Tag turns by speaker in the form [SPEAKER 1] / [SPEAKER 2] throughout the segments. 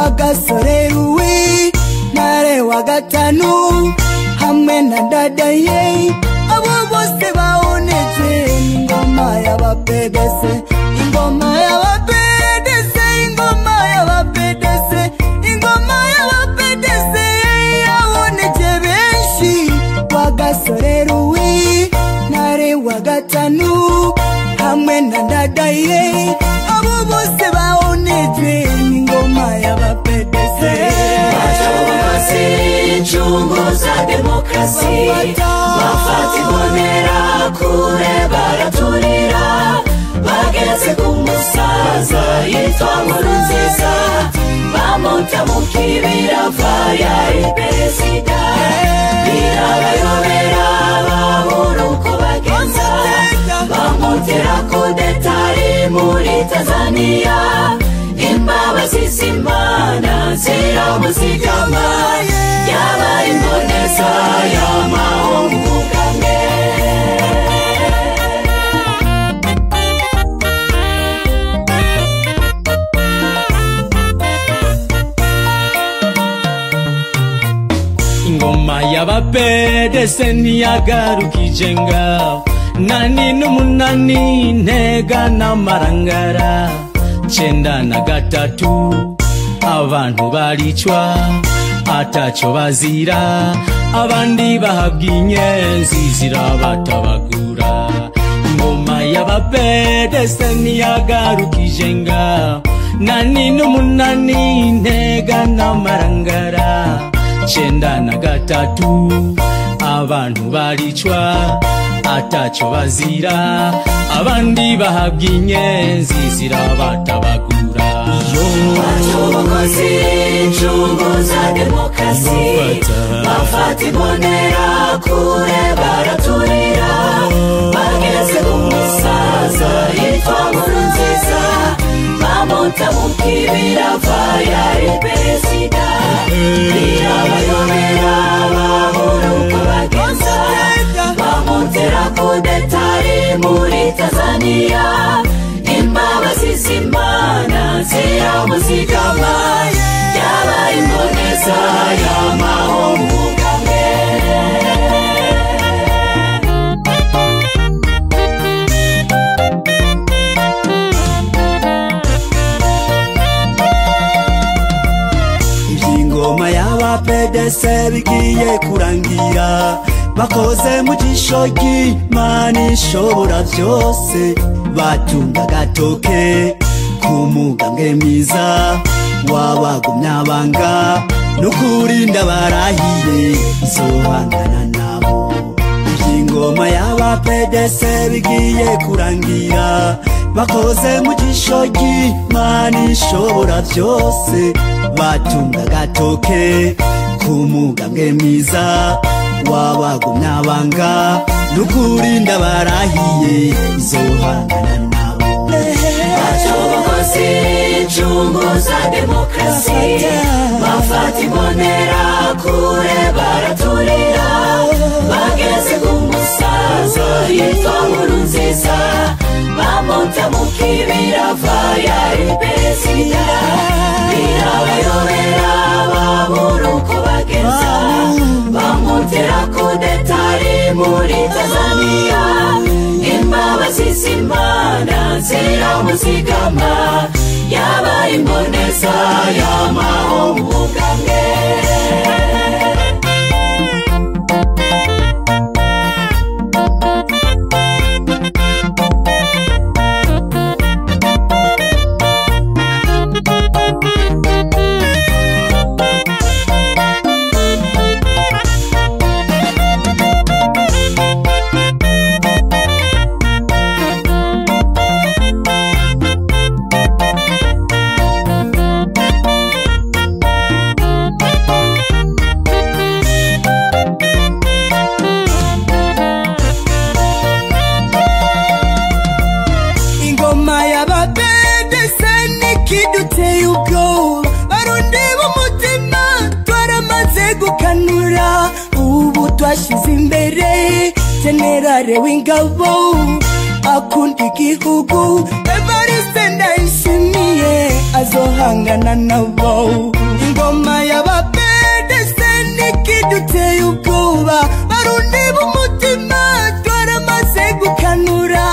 [SPEAKER 1] Rwagasore Louis Ntare wa gatanu hamwe na Ndadaye, abo bose baoneje ingoma y'aba-PDC, ingoma y'aba-PDC, ingoma y'aba-PDC, ingoma y'aba-PDC yaboneje benshi. Rwagasore Louis Ntare wa gatanu hamwe na Ndadaye, abo bose baoneje ingoma y'aba-PDC.
[SPEAKER 2] Chunguza demokrasi, bafata imbonera kure baraturira, bageze ku musaza yitwa Nkurunziza, bamuta mu kibira yari perezida, birabayobera babura uko bagenza, bamutera kudeta ari muri Tanzania, imbabazi z'Imana ziramuzigama, yabaye imboneza y'amahoro ubwange.
[SPEAKER 3] Ingoma y'aba-PDC ntiyagarukije ngaho, nani n'umunani Ntega n'Amarangara, 93 abantu baricwa ataco bazira, abandi bahabwa inyenzi zirabatabagura. Ingoma y'aba-PDC ntiyagarukije ngaho, nani n'umunani Ntega n'Amarangara, 93 abantu baricwa ataco bazira, abandi bahabwa inyenzi zirabatabagura.
[SPEAKER 2] Bacobokozi chunguza demokrasi, bafata imbonera kure baraturira, bageze ku musaza yitwa Nkurunziza, bamuta mu kibira yari perezida, birabayobera babura uko bagenza, bamutera kudeta ari muri Tanzania, imbabazi z'Imana ziramuzigama, yabaye imboneza y'amahoro ubwange.
[SPEAKER 1] Iby'ingoma y'aba-PDC bigiye kurangira, bakoze mu jisho ry'Imana ishobora byose, batunga agatoke ku mugambwe mwiza wabagumya banga, n'ukuri ndabarahiye nzohangana nabo. Iby'ingoma y'aba-PDC bigiye kurangira, bakoze mu jisho ry'Imana ishobora byose, batunga agatoke ku mugambwe mwiza wabagumya banga, n'ukuri ndabarahiye nzohangana nabo.
[SPEAKER 2] Bacobokozi chunguza demokrasi, bafata imbonera kure baraturira, bageze ku musaza yitwa Nkurunziza, bamuta mu kibira yari perezida, birabayobera babura uko bagenza, bamutera kudeta ari muri Tanzania, imbabazi z'Imana ziramuzigama, yabaye imboneza y'amahoro ubwange.
[SPEAKER 1] Ingoma y'aba-PDC nikiduteye ubwoba, Barundi b'umutima twaramaze gukanura, ubu twashize imbere generale w'ingabo akunda igihugu Evariste Ndayishimiye azohangana nabo. Ingoma y'abapedese nikiduteye ubwoba, Barundi b'umutima twaramaze gukanura.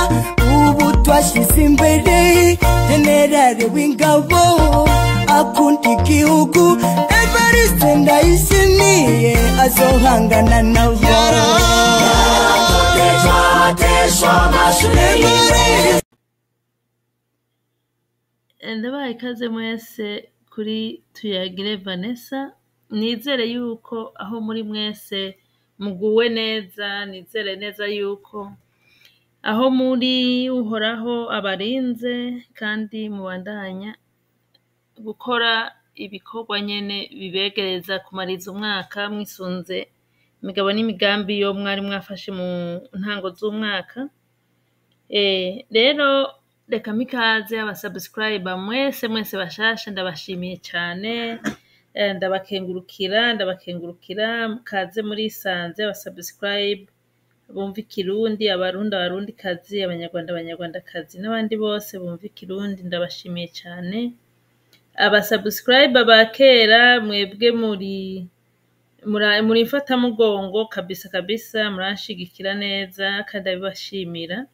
[SPEAKER 1] Ubu twashize imbere generale w'ingabo akunda igihugu, Evariste Ndayishimiye azohangana nabo.
[SPEAKER 4] Ndabaha ikaze mwese kuri Tuyagire Vanessa. Nizere yuko aho muri mwese muguwe neza, nizere neza yuko aho muri Uhoraho abarinze kandi mubandanya gukora ibikorwa nyene bibegereza kumariza umwaka mwisunze imigabo n'imigambi yo mwari mwafashe mu ntango z'umwaka. Rero reka mikaze abasubscriber mwese mwese bashasha, ndabashimiye cane, ndabakengurukira mukaze murisanze. Abasubscribe bumva ikirundi, abarundi, abarundikazi, abanyarwanda, abanyarwandakazi n'abandi bose bumva ikirundi, ndabashimiye cane. Abasubscriber ba kera mwebwe muri mfatamugongo kabisa kabisa, muranshigikira neza kandi ndabibashimira.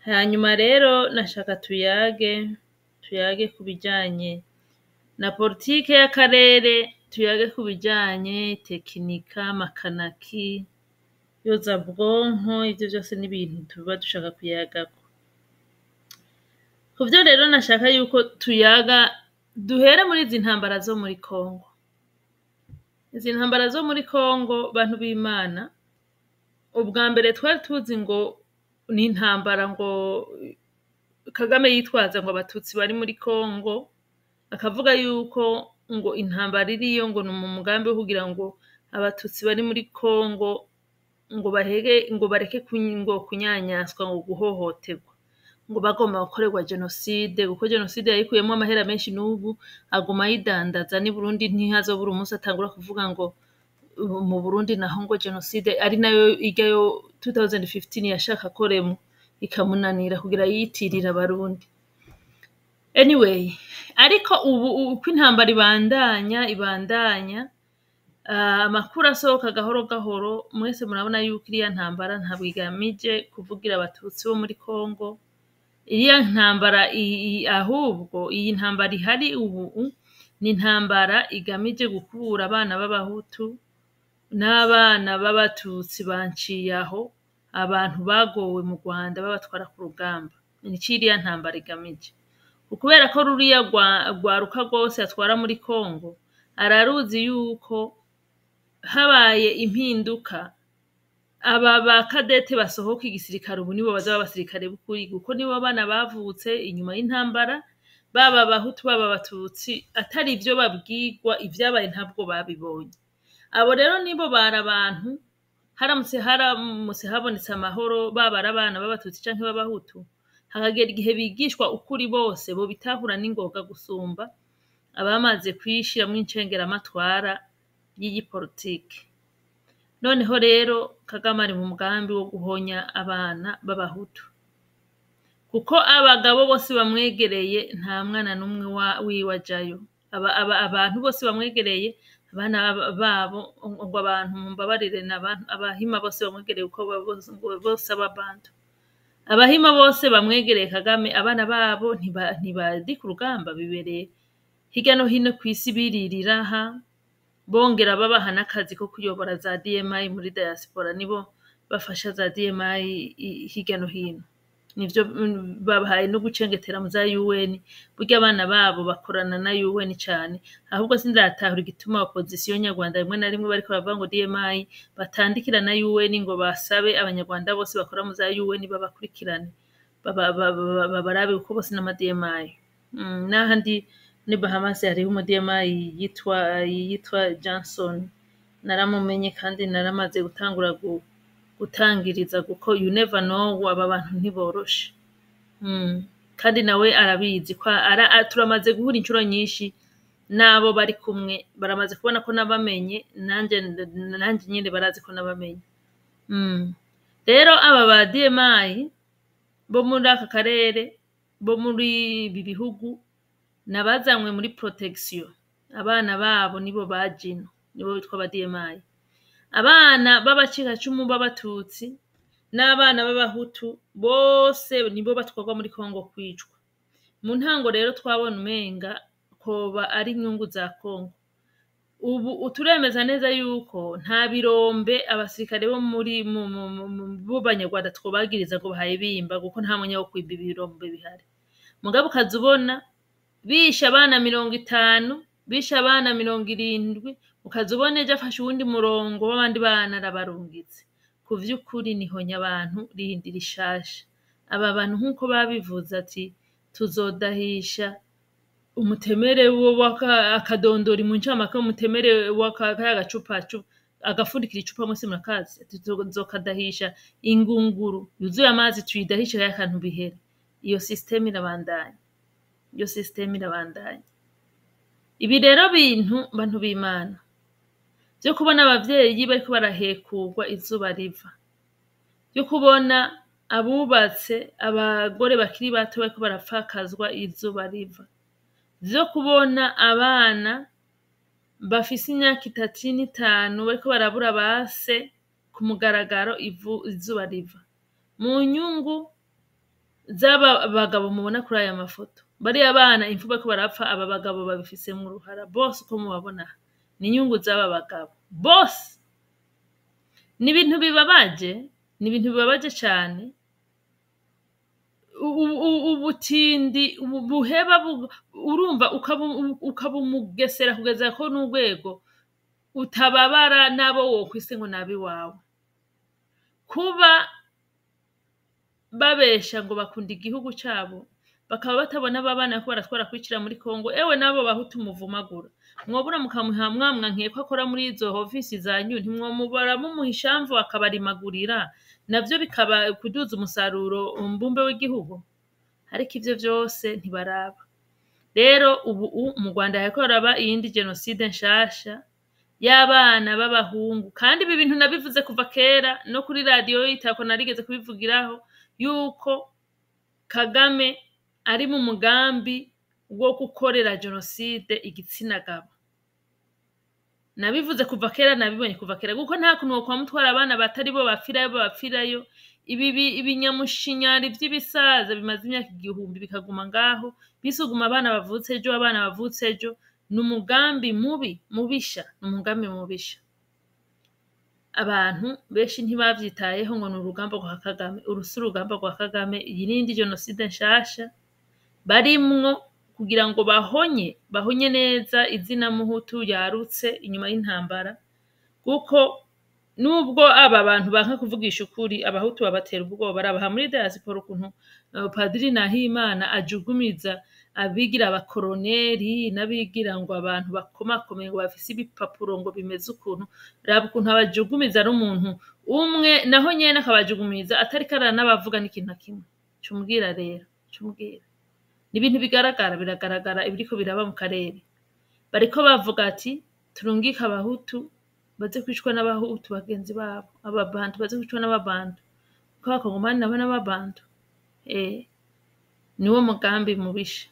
[SPEAKER 4] Hanyuma rero nashaka tuyage ku bijanye na politike y'akarere, tuyage ku bijanye tekinika, makanaki, yozabwonko, ivyo vyose n'ibintu tuba dushaka kuyagako. Kuvyo rero nashaka yuko tuyaga, duhere muri izi ntambara zo muri Kongo. Izi ntambara zo muri Kongo, bantu b'Imana, ubwa mbere twari tuzi ngo ni intambara ngo Kagame yitwaza ngo abatutsi bari muri Kongo, akavuga yuko ngo intambara iriyo ngo ni mu mugambi wo kugira ngo abatutsi bari muri Kongo ngo bahege, ngo bareke ngo kunyanyaswa, ngo guhohoterwa, ngo bagomba gukorerwa jenoside, kuko jenoside yayikuyemwo amahera menshi, n'ubu aguma ayidandaza. N'i Burundi ntihazobura umunsi atangura kuvuga ngo mu Burundi naho ngo jenoside ari nayo iryayo 2015 yashaka koremwo ikamunanira kugira yiyitirire abarundi. Anyway, ariko ubu uko intambara ibandanya, amakuru asohoka gahoro gahoro, mwese murabona yuko iriya ntambara ntabwo igamije kuvugira abatutsi bo muri Kongo. Iriya ntambara ahubwo iyi ntambara ihari ubu ni intambara igamije gukura abana b'abahutu n'abana b'abatutsi banciye aho, abantu bagowe mu Rwanda babatwara ku rugamba. Nico iriya ntambara igamije. Kubera ko ruriya rwaruka rwose atwara muri Kongo, araruzi yuko habaye impinduka, aba ba kadete basohoka igisirikare ubu nibo bazaba abasirikare b'ukuri, kuko nibo bana bavutse inyuma y'intambara, baba abahutu baba abatutsi, atari ivyo babwirwa, ivyabaye ntabwo babibonye. Abo rero nibo bari abantu, haramutse habonetse amahoro, baba ari abana b'abatutsi canke b'abahutu, hakagera igihe bigishwa ukuri bose bobitahura n'ingoga gusumba abamaze kwishiramwo incengeramatwara y'iyi politike. Noneho rero Kagame ari mu mugambi wo guhonya abana b'abahutu, kuko abagabo bose bamwegereye nta mwana n'umwe wiwe ajayo. Abantu bose bamwegereye, abana babo, ngo abantu mumbabarire, abahima bose bamwegereye, uko bose ababantu, abahima bose bamwegereye Kagame, abana babo ntibari ku rugamba, bibereye hirya no hino kw'isi biririra aha, bongera babaha n'akazi ko kuyobora za DMI muri diaspora, nibo bafasha za DMI hirya no hino. Nivyo babahaye no gucengetera mu za UN, burya abana babo bakorana na UN cane. Ahubwo sindatahura igituma opposition nyarwanda rimwe na rimwe bariko baravuga ngo DMI batandikira na UN ngo basabe abanyarwanda bose bakora mu za UN babakurikirane, babarabe uko bose n'ama DMI. N'ahandi muri Bahamas hariho umu DMI yitwa Johnson, naramumenye kandi naramaze gutangura gutangiriza, kuko you never know, aba bantu ntiboroshe. Kandi nawe arabizi ko turamaze guhura inshuro nyinshi n'abo bari kumwe, baramaze kubona ko nabamenye, nanje nyene barazi ko nabamenye. Rero aba ba DMI bo muri aka karere, bo muri ibi bihugu, Nabazanywe muri protection, abana babo nibo bajino, nibo bitwa aba DMI. Abana b'abacikacumu b'abatutsi n'abana b'abahutu bose nibo batwarwa muri Kongo kwicwa. Mu ntango rero twabona umenga koba ari inyungu za Kongo. Ubu turemeza neza yuko nta birombe abasirikare bo muri b'abanyarwanda twobagiriza ngo bahaye bimba, kuko nta mwanya wo kwimba ibirombe bihari. Mugabo ukaza ubona bishe abana 50, bishe abana 70, ukaza ubona ejo afashe uwundi murongo w'abandi bana arabarungitse. Ku vy'ukuri nihonya abantu rindi rishasha. Aba bantu nk'uko babivuze ati tuzodahisha umutemere akadondori mu ncamake, umutemere kaya gacupa agafundikira icupa mwese murakazi, ati tuzokadahisha ingunguru yuzuye amazi tuyidahishe kaya kantu bihere. Iyo system irabandanya, iyo system irabandanya. Ibi rero bintu bantu b'Imana vyo kubona abavyeyi bariko barahekurwa izuba riva, vyo kubona abubatse abagore bakiri bato bariko barapfakazwa izuba riva, vyo kubona abana bafise imyaka 3 n'5 bariko barabura base ku mugaragaro izuba riva, mu nyungu z'aba bagabo mubona kuri aya mafoto. Bariya bana impfu bariko barapfa, aba bagabo babifisemwo uruhara bose uko mubabona, ni inyungu z'aba bagabo bose. Ni ibintu bibabaje, ni ibintu bibabaje cane. Ubutindi buheba urumva ukaba umugesera kugeza ko n'urwego utababara n'abo wokwise ngo nabi wawe. Kuba babesha ngo bakunda igihugu cabo, bakaba batabona aba bana ko baratwara kwicira muri Kongo, ewe nabo bahutu muvumagura. Mwobura mukamuha mwamwankiye ko akora muri izo ofisi zanyu, ntimwomubara mumuha ishamvu akabarimagurira, navyo bikaba kuduza umusaruro mbumbe w'igihugu. Ariko ivyo vyose ntibaraba. Rero ubu mu Rwanda hariko haraba iyindi genocide nshasha y'abana b'abahungu. Kandi ibi bintu nabivuze kuva kera, no kuri radiyo y'Itako narigeze kubivugiraho, yuko Kagame ari mu mugambi wo gukorera genocide igitsina gabo. Nabivuze kuva kera, nabibonye kuva kera, kuko nta kuntu wokwamutwara abana batari bo bapfirayo bapfirayo. Ibi ibinyamushinyari vy'ibisaza bimaze imyaka 1000 bikaguma ngaho, bisuguma abana bavutse ejo, abana bavutse ejo. Ni umugambi mubi mubisha, ni umugambi mubisha. Abantu benshi ntibavyitayeho ngo ni urugamba rwa Kagame. Uru si urugamba rwa Kagame, iyi ni iyindi genocide nshasha barimwo kugira ngo bahonye neza izina Muhutu yarutse inyuma y'intambara. Kuko nubwo aba bantu banka kuvugisha ukuri, abahutu babatera ubwoba. Barabaha muri diaspora ukuntu Padiri Nahimana ajugumiza abigira abakoroneri n'abigira ngo abantu bakomakomeye ngo bafise ibipapuro ngo bimeze ukuntu. Raba ukuntu abajugumiza ari umuntu umwe, naho nyene akabajugumiza atariko aranabavuga n'ikintu na kimwe. Cumubwira rero, cumubwira. Ni ibintu bigaragara, biragaragara ibiriko biraba mu karere. Bariko bavuga ati turungike abahutu baze kwicwa n'abahutu bagenzi babo, ababantu baze kwicwa n'ababantu, kuko abakongomani nabo n'ababantu. Niwo mugambi mubisha.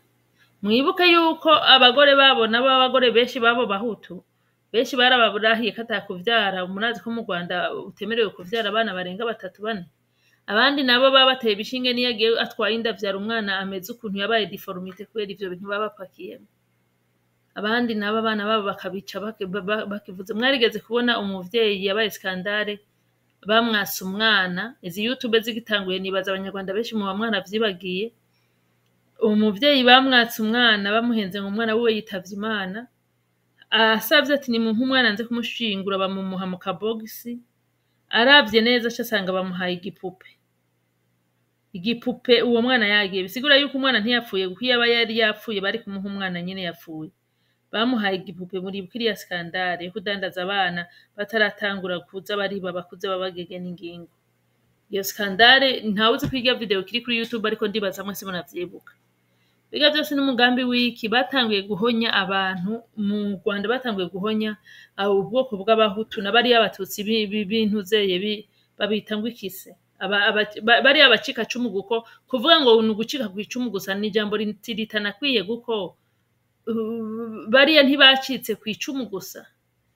[SPEAKER 4] Mwibuke yuko abagore babo nabo, abagore benshi babo bahutu benshi barababurahiye ko atakuvyara. Murazi ko mu Rwanda utemerewe kuvyara abana barenga 3 4. Abandi nabo baba bateye ibishinge, niyo agiye atwaye inda avyara umwana ameze ukuntu yabaye deformité kubera ivyo bintu baba bapakiyemo. Abandi nabo abana babo bakabica bakivuze. Mwarigeze kubona umuvyeyi yabaye scandale bamwase umwana, izi YouTube zigitanguye, nibaza abanyarwanda benshi muba mwaravyibagiye. Umuvyeyi bamwatse umwana bamuhenze ngo umwana wiwe yitavye Imana, asavye ati nimumpe umwana nze kumushingura, bamumuha mu kabogisi. Aravye neza aca asanga bamuhaye igipupe. Igipupe uwo mwana yagiye, bisigura yuko umwana ntiyapfuye, kuko iyo aba yari yapfuye bari kumuha umwana nyene yapfuye. Bamuhaye igipupe. Muribuka iriya scandale yo kudandaza abana bataratangura kuza bariba, bakuze babagege n'ingingo. Iyo scandale ntawuzi ko irya video kiri kuri YouTube, ariko ndibaza mwese muravyibuka. Biga vyose n'umugambi w'iki? Batanguye guhonya abantu mu Rwanda, batanguye guhonya ubwoko bw'abahutu na bariya abatutsi b'intuzeye babita ngo ikise bariya abacika cumu, kuko kuvuga ngo ni ugucika kw'icumu gusa ni ijambo ritanakwiye, kuko Bariya ntibacitse ku icumu gusa.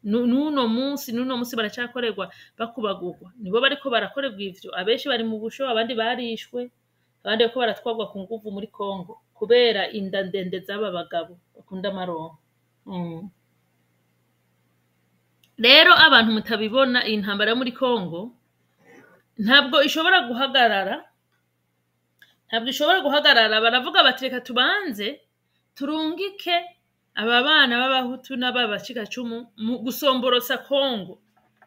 [SPEAKER 4] N'uno munsi baracyakorerwa, bakubagurwa. Nibo bariko barakorerwa ivyo. Abenshi bari mu busho, abandi barishwe, abandi bariko baratwarwa ku nguvu muri Kongo kubera inda ndende z'aba bagabo bakunda amaronko. Rero abantu mutabibona, iyi ntambara yo muri Kongo ntabwo ishobora guhagarara, ntabwo ishobora guhagarara. Baravuga bati: "Reka tubanze turungike aba bana b'Abahutu n'ab'abacikacumu mu gusomborosa Kongo,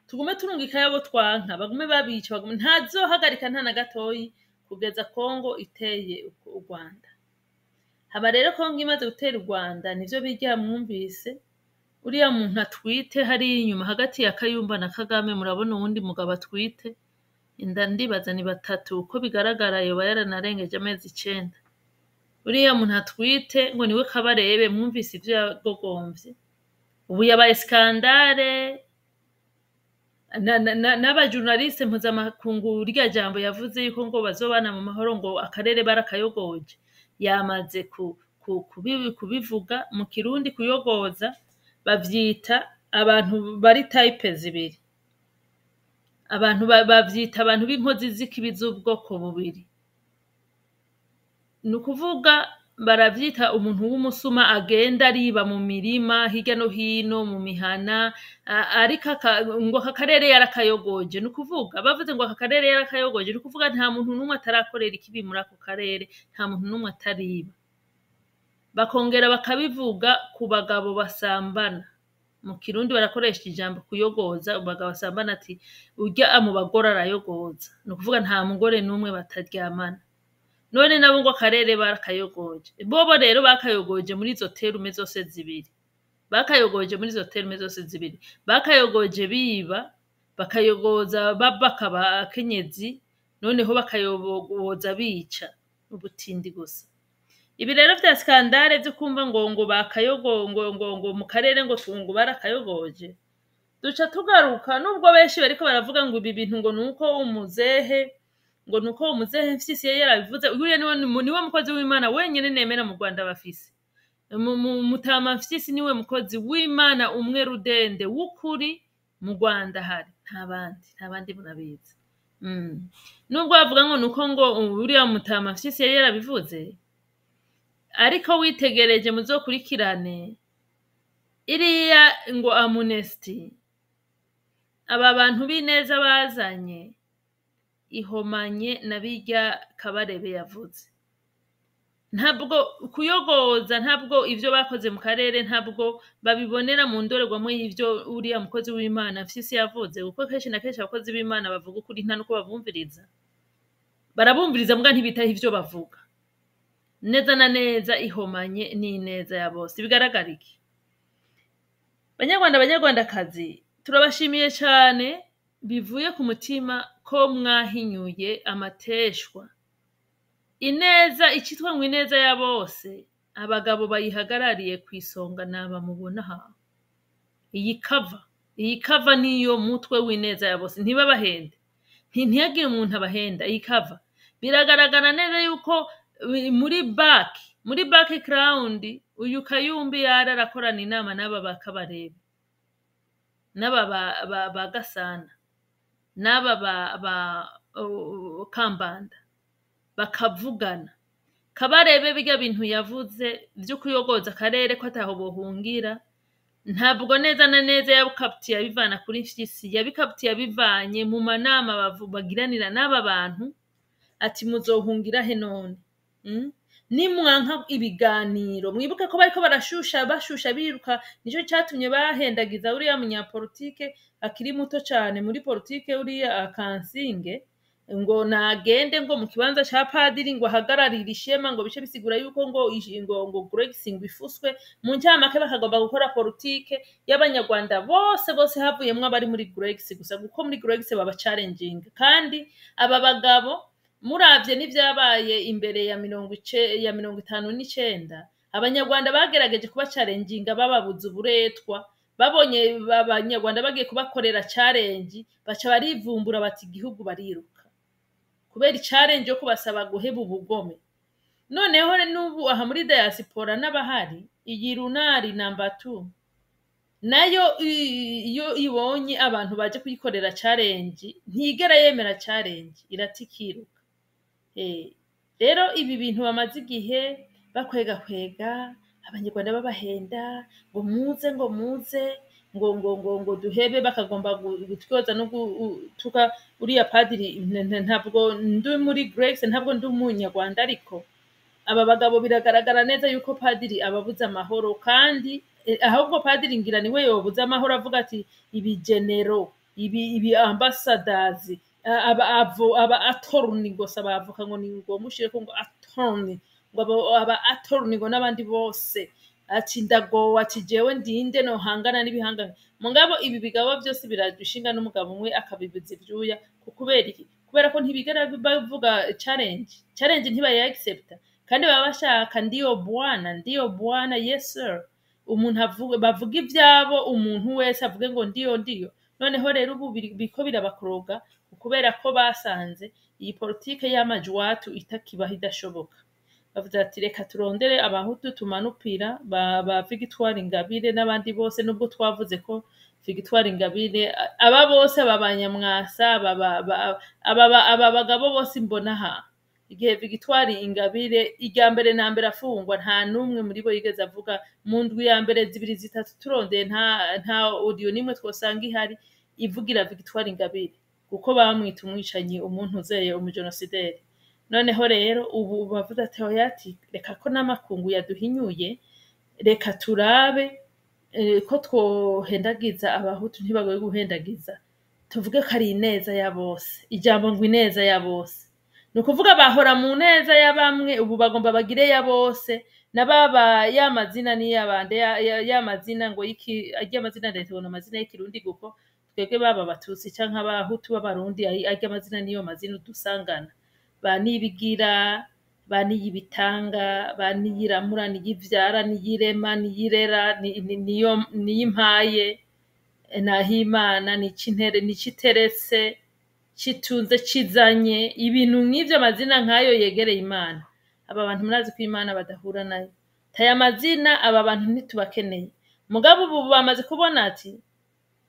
[SPEAKER 4] tugume turungikayo abo twanka, bagume babica, bagume." Ntazohagarika, nta na gatoyi, kugeza Kongo iteye u Rwanda. Haba rero Kongo imaze gutera u Rwanda, nivyo birya mwumvise uriya muntu atwite hariya inyuma hagati ya Kayumba na Kagame. Murabona uwundi mugabo atwite inda, ndibaza ni batatu uko bigaragara, yoba yaranarengeje amezi 9. Uriya muntu atwite ngo niwe Kabarebe, mwumvise ivyo yagogomvye. Ubu yabaye scandale n'abajournaliste mpuzamakungu. Rya jambo yavuze yuko ngo bazobana mu mahoro, ngo akarere barakayogoje, yamaze kubivuga mu Kirundi. Kuyogoza bavyita abantu bari type zibiri, abantu bavyita abantu b'inkozi z'ikibi z'ubwoko bubiri. Ni ukuvuga baravyita umuntu w'umusuma agenda ariba mu mirima hirya no hino mu mihana, ariko ngo aka karere yarakayogoje. Ni ukuvuga bavuze ngo aka karere yarakayogoje, ni ukuvuga nta muntu n'umwe atarakorera ikibi muri ako karere, nta muntu n'umwe atariba. Bakongera bakabivuga ku bagabo basambana. Mu Kirundi barakoresha ijambo kuyogoza abagabo basambana, ati: "Urya mu bagore arayogoza." Ni ukuvuga nta mugore n'umwe bataryamana. None nabo ngo akarere barakayogoje. Bobo rero bakayogoje muri izo terme zose zibiri, bakayogoje muri izo terme zose zibiri. Bakayogoje biba, bakayogoza babaka abakenyezi, noneho bakayogoza bica ubutindi gusa. Ibi rero vya scandale vyo kumva ngo bakayogo ngo mu karere ngo barakayogoje, duca tugaruka. Nubwo benshi bariko baravuga ngo ibi bintu ngo nuko umuzehe, ngo nuko umuzehe Mfyisi yari yarabivuze. Uriya niwe mukozi w'Imana wenyene nemera mu Rwanda bafise. Mutama Mfyisi niwe mukozi w'Imana umwe rudende w'ukuri mu Rwanda hari, nta bandi, nta bandi, murabizi. Nubwo bavuga ngo nuko ngo uriya Mutama Mfyisi yari yarabivuze, ariko witegereje, muzokurikirane iriya ngo amnesty aba bantu b'ineza bazanye, ihomanye na birya Kabarebe yavuze. Ntabwo kuyogoza, ntabwo ivyo bakoze mu karere ntabwo babibonera mu ndorerwamo y'ivyo uriya mukozi w'Imana Mfyisi yavuze, kuko kenshi na kenshi abakozi b'Imana bavuga ukuri, nta nuko babumviriza. Barabumviriza muga ntibitaho ivyo bavuga. Neza na neza ihomanye n'ineza ya bose. Bigaragara iki? Banyarwanda, banyarwandakazi, turabashimiye cane bivuye ku mutima ko mwahinyuye amateshwa. Ineza, icitwa ngo ineza ya bose, abagabo bayihagarariye ku isonga naba mubona aha. Iyi kava niyo mutwe w'ineza ya bose. Ntibabahende, ntihagire umuntu abahenda. Iyi kava biragaragara neza yuko muri background uyu Kayumbi yari arakorana inama n'aba ba Kabarebe, n'aba ba Gasana, n'aba ba Kambanda, bakavugana. Kabarebe birya bintu yavuze vyo kuyogoza akarere ko ataho bohungira, ntabwo neza na neza yabikaputiye abivana kuri Mfyisi. Yabikaputiye abivanye mu manama bagiranira n'aba bantu, ati: "Muzohungira he none? Nimwanka ibiganiro." Mwibuke ko bariko barashusha, bashusha biruka. Nico catumye bahendagiza uriya munyapolitike akiri muto cane muri politike, uriya Kansinge, ngo nagende ngo mu kibanza ca padiri ngo ahagararire ishema, ngo bice bisigura yuko ngo Grex ngo ifuswe. Mu ncamake bakagomba gukora politike y'Abanyarwanda bose bose, havuyemwo abari muri Grex gusa, kuko muri Grex baba challenging. Kandi aba bagabo muravye n'ivyabaye imbere ya 59, Abanyarwanda bagerageje kuba challenginga, bababuza uburetwa. Babonye Abanyarwanda bagiye kubakorera challenge, baca barivumbura, bati igihugu, bariruka kubera challenge yo kubasaba guheba ubugome. Noneho n'ubu aha muri diaspora n'abahari, iyi runari number 2 nayo iyo ibonye abantu baje kuyikorera challenge, ntigera yemera challenge, iratikiruka. Rero ibi bintu bamaze igihe bakwegakwega abanyarwanda, babahenda ngo muze, ngo muze, ngo duhebe, bakagomba gutyoza no gutuka uriya padiri. Ntabwo ndi muri Grex, ntabwo ndi umunyarwanda, ariko aba bagabo biragaragara neza yuko padiri ababuza amahoro. Kandi ahubwo padiri ngira niwe yobuza amahoro, avuga ati ibi généraux, ibi ambassadors, aba avo, aba attorney gusa bavuga ngo ni ngo mushireko ngo attorney, ngo aba attorney, ngo n'abandi bose, ati ndagowe, ati jewe ndinde nohangana n'ibihangane. Mugabo ibi bigabo byose biradushinga n'umugabo umwe akabibuza ivyuya. Kubera iki? Kubera ko ntibigera bavuga challenge, challenge ntibaya accepta, kandi baba bashaka "Ndiyo bwana, ndiyo bwana, yes sir". Umuntu avuga, bavuga ivyabo, umuntu wese avuge ngo "Ndiyo, ndiyo". Noneho rero ubu biriko birabakoroga, kubera ko basanze iyi politike y'amajwatu itakibaho, idashoboka. Bavuze ati reka turondere abahutu tumanupira ba Victoire Ingabire n'abandi bose, nubwo twavuze ko Victoire Ingabire, aba bose, aba banyamwasa, aba bagabo bose mbona aha, igihe Victoire Ingabire irya mbere na mbere afungwa, nta n'umwe muri bo yigeze avuga. Mu ndwi ya mbere, zibiri, zitatu, turondeye, nta audio n'imwe twosanga ihari ivugira Victoire Ingabire, kuko bamwita umwicanyi, umuntu uzeye umujenosideri. Noneho rero ubu bavuze ati oya, ati reka ko n'amakungu yaduhinyuye, reka turabe ko twohendagiza abahutu. Ntibagoye guhendagiza, tuvuge ko ari ineza ya bose. Ijambo ngo ineza ya bose, ni ukuvuga bahora mu neza ya bamwe, ubu bagomba bagire ya bose. Nababa ya mazina ni yabande ya mazina ngo y'iki, arya mazina leta ngo amazina y'ikirundi, kuko twebwe baba abatutsi canke abahutu b'abarundi, arya mazina niyo mazina udusangana: ba Nibigira, ba Niyibitanga, ba Niyiramura, Niyivyara, Niyirema, Niyirera, niyo Niyimpaye, Nahimana, Nicintere, Niciteretse, Citunze, Cizanye, ibintu nk'ivyo, amazina nk'ayo yegereye Imana. Aba bantu murazi ko Imana badahura nayo. Taya mazina, aba bantu ntitubakeneye. Mugabo ubu bamaze kubona ati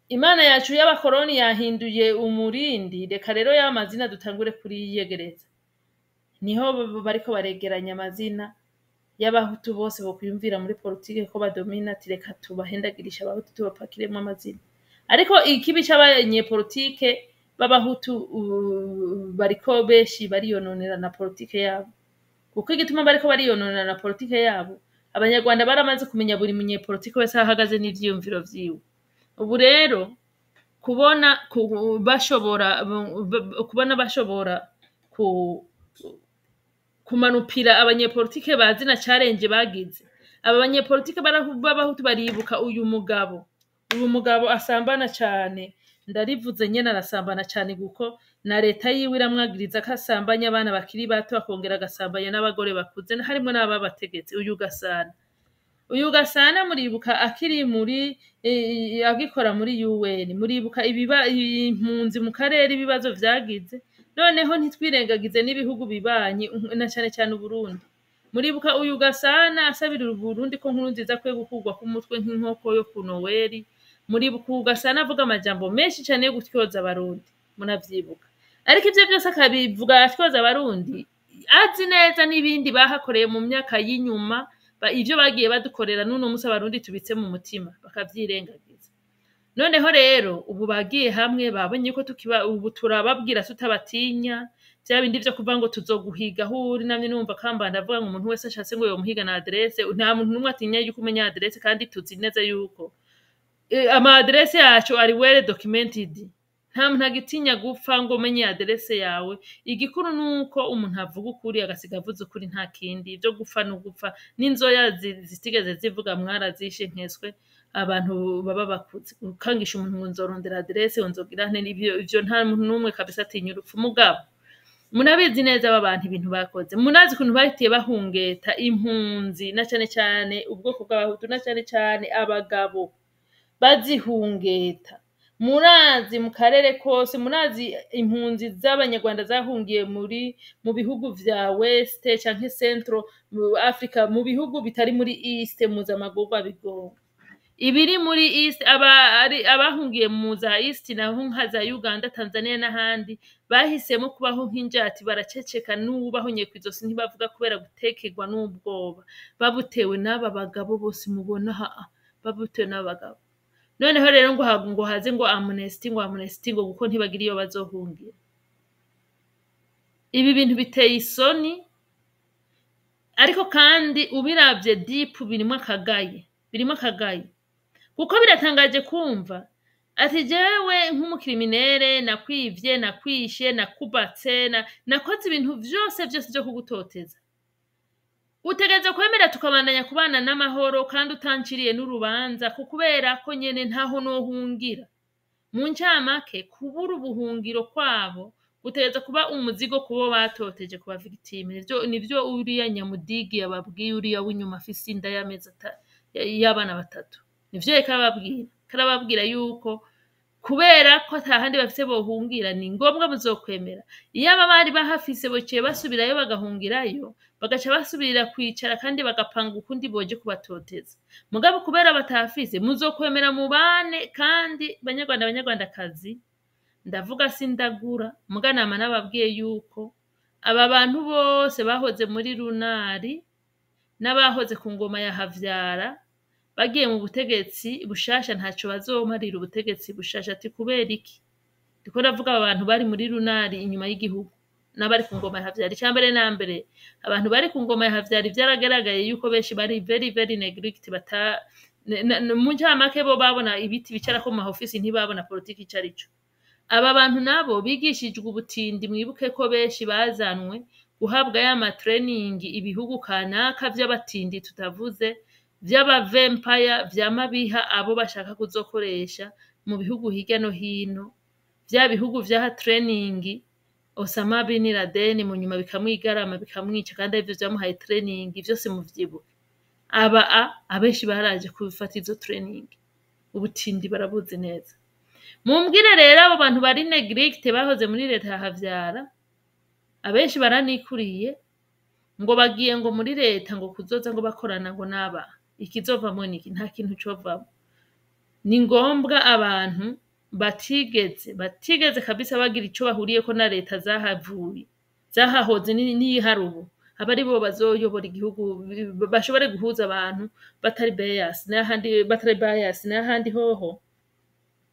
[SPEAKER 4] Imana yacu y'abakoroni yahinduye umurindi, reka rero ya mazina dutangure kuriyegereza. Niho bariko baregeranya amazina y'abahutu bose bokwiyumvira muri politike ko badomina, ati reka tubahendagirisha abahutu, tubapakiremwo amazina. Ariko ikibi c'abanyepolitike b'abahutu, bariko benshi bariyononera na politike yabo. Kuko igituma bariko bariyononera na politike yabo, abanyarwanda baramaze kumenya buri munyepolitike wese aho ahagaze n'ivyiyumviro vyiwe. Ubu rero kubona bashobora kubona bashobora kumanupira abanyepolitike bazi na challenge bagize, aba banyepolitike b'abahutu baribuka uyu mugabo asambana cane. Ndarivuze nyene, arasambana cane, kuko na leta yiwe iramwagiriza ko asambanya abana bakiri bato, akongera agasambanya n'abagore bakuze, harimwo n'ababategetsi. Uyu Gasana, uyu Gasana muribuka akiri muri agikora muri UN, muribuka ibiba impunzi mu karere, ibibazo vyagize. Noneho ntitwirengagize n'ibihugu bibanyi, na cane cane Uburundi. Muribuka uyu Gasana asabira Uburundi ko Nkurunziza akwiye gukurwa k'umutwe nk'inkoko yo ku Noweli. Muribuka uyu Gasana avuga amajambo menshi cane yo gutyoza abarundi, muravyibuka. Ariko ivyo vyose akabivuga atyoza abarundi, azi neza n'ibindi bahakoreye mu myaka y'inyuma, ivyo bagiye badukorera n'uno musi abarundi tubitse mu mutima, bakavyirengagiza. Noneho rero ubu bagiye hamwe, babonye ko tukiba, ubu turababwira tutabatinya, vya bindi vyo kuvuga ngo tuzoguhiga aho uri. Namye numva Kambanda avuga ngo umuntu wese ashatse ngo yomuhiga na adresse. Nta muntu n'umwe atinya yuko umenya adresse, kandi tuzi neza yuko ama adresse yacu ari well documented. Nta muntu agitinya gupfa ngo umenye adresse yawe. Igikuru nuko umuntu avuga ukuri, agasiga avuze ukuri, nta kindi. Ivyo gupfa no gupfa n'inzoya zitigeze zivuga, mwarazishe nkeswe abantu baba bakuze. Gukangisha umuntu ngo nzorondera adresse, ngo nzogira nte, ivyo nta muntu n'umwe kabisa atinya urupfu. Mugabo munabizi neza aba bantu ibintu bakoze, munazi ukuntu bahitiye bahungeta impunzi, na cane cane ubwoko bw'abahutu, na cane cane abagabo bazihungeta. Murazi mu karere kose, murazi impunzi z'Abanyarwanda zahungiye muri mu bihugu vya West canke Central mu Africa, mu bihugu bitari muri East, muzi amagorwa bigowe. Ibiri muri East, aba ari abahungiye mu za East naho nka za Uganda, Tanzania n'ahandi, bahisemo kubaho nk'injati, baraceceka, n'uwubahonye kw'izosi ntibavuga kubera gutekerwa n'ubwoba babutewe n'aba bagabo bose mubona aha, babutewe n'aba bagabo. Noneho rero ngo haze ngo amnesty, ngo amnesty, ngo kuko ntibagira iyo bazohungira. Ibi bintu biteye isoni, ariko kandi ubiravye deep birimwo akagaye, birimwo akagaye, kuko biratangaje kumva ati jewe nk'umu criminel nakwivye, nakwishe, nakubatse, nakoze ibintu vyose vyose vyo kugutoteza, utegerezwa kwemera tukabandanya kubana n'amahoro kandi utanciriye n'urubanza, ko kubera ko nyene ntaho nohungira. Mu ncamake, kubura ubuhungiro kwabo gutegerezwa kuba umuzigo kubo batoteje, kuba victime. Nivyo uriya nyamudigi yababwiye, uriya w'inyuma afise inda y'amezi y'abana batatu, nivyo yariko arababwira. Arababwira yuko kubera ko atahandi bafise bohungira, ni ngombwa muzokwemera. Iyaba bari bahafise, bociye basubirayo bagahungirayo, bagaca basubirira kwicara kandi bagapanga ukundi boje kubatoteza. Mugabo kubera batahafise, muzokwemera mubane. Kandi Banyarwanda, Banyarwandakazi, ndavuga sindagura, muga nama nababwiye yuko aba bantu bose bahoze muri runari n'abahoze ku ngoma ya Havyara bagiye mu butegetsi bushasha, ntaco bazomarira ubutegetsi bushasha. Ati kubera iki? Ndiko ndavuga aba bantu bari muri runari inyuma y'igihugu n'abari ku ngoma ya Havyara. Icambere na mbere, abantu bari ku ngoma ya Havyara vyaragaragaye yuko benshi bari very very neglect, bata mu ncamake bo babona ibiti bicarako mu ma ofisi, ntibabona politiki ico arico. Aba bantu nabo bigishijwe ubutindi. Mwibuke ko benshi bazanwe guhabwa ya ma training ibihugu kanaka vy'abatindi tutavuze, vy'aba vampire, vyama biha abo bashaka kuzokoresha mu bihugu hirya no hino. Vya bihugu vyaha training Osama bin Laden, mu nyuma bikamwigarama bikamwica, kandi arivyo vyamuhaye training. Vyose muvyibuke. Aba abenshi baraje gufata izo training, ubutindi barabuzi neza. Mumbwire rero, abo bantu bari neglect bahoze muri leta ya Havyara, abenshi baranikuriye, ngo bagiye ngo muri leta ngo kuzoza ngo bakorana ngo naba, ikizovamwo niki? Nta kintu covamwo. Ni ngombwa abantu batigeze kabisa bagira ico bahuriyeko na leta zahavuye, zahahoze, n'iyihari ubu, aba aribo bazoyobora igihugu, bashobore guhuza abantu batari bias n'ahandi, batari bias n'ahandi hoho.